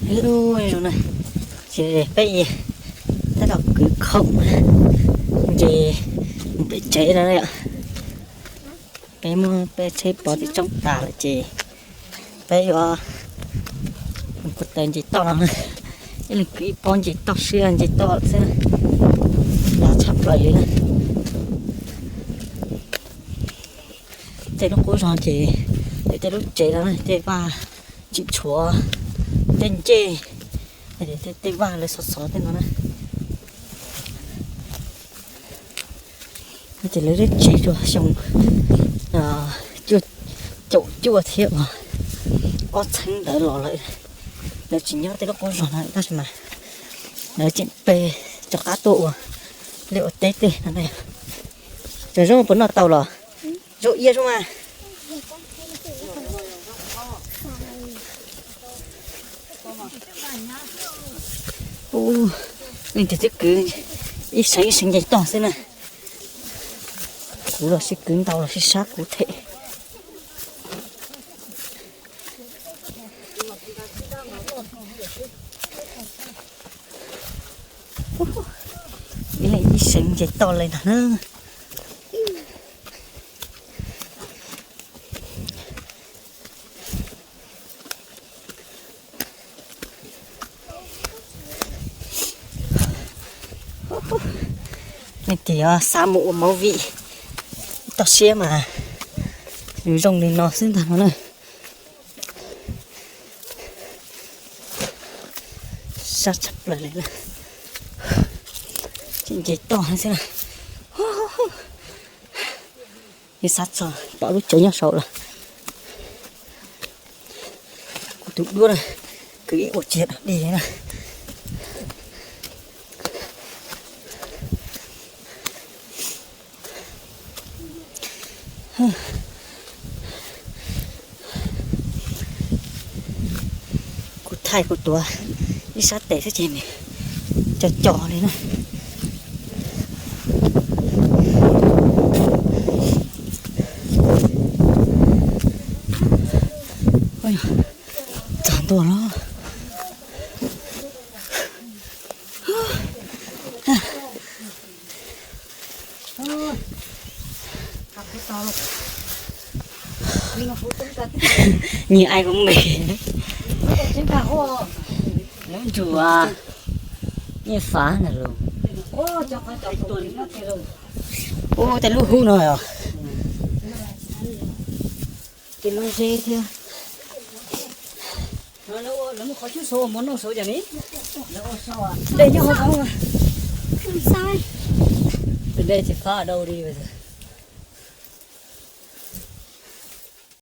Ub, zoo na, ces peb tab tom kwv khoom ces mus pem tsev no yom. Peb muab peb tsheb pov tim tsoob tas lawm ces peb yuav mus ko taw nce toj no na. Ib leeg kwv ib pob nce toj siab nce toj xwb, dav tshaj plaws li na. Tej lub qub zog ces tej lub tsev no tej vaj tsis tshuav tej ncej, tej vaj lawv xov xov tej no na. Ces lawv lub tsev rau xyoo cuaj caum cuaj thiab uas ob txheeb ntawd los lawm, lawv tsis nyob tej lub qub zog no tab sis mas lawv tseem pe rov qab tuaj ua liaj ua teb tej no. Cov zaub puas noj tau los? Zaub iab zaub mas. Ub, leej twg twb kwv ib seev ib seev nce toj xwb na. Kuv los sib kwv ntau los sib sab kuv them. Ib leeg ib seev nce toj li ntag na. Leej twg xav mus ua movie, toj siab mas nws zoo li no xwb ntag no na. Sab tshaj plaws li na. Tseem nce toj xwb na. Yeej xav txog pom lub tsev nyob saud lawm. Kuv tus duab na, kwv ib ua tsis dog dig na. Kuv thaij kuv tuav ib sab tes xwb ces nws co co li na. Txog ntua los. Nyias ai kuv npe. Lub ntsug Nyiaj Fav ntag lauj. Ub, tej lub hub no os. Ces no ze thiab. Lawv muab qhov cub saud mus noj saud cas ni. Dej nyob hauv ko. Dej tsis fab dau li.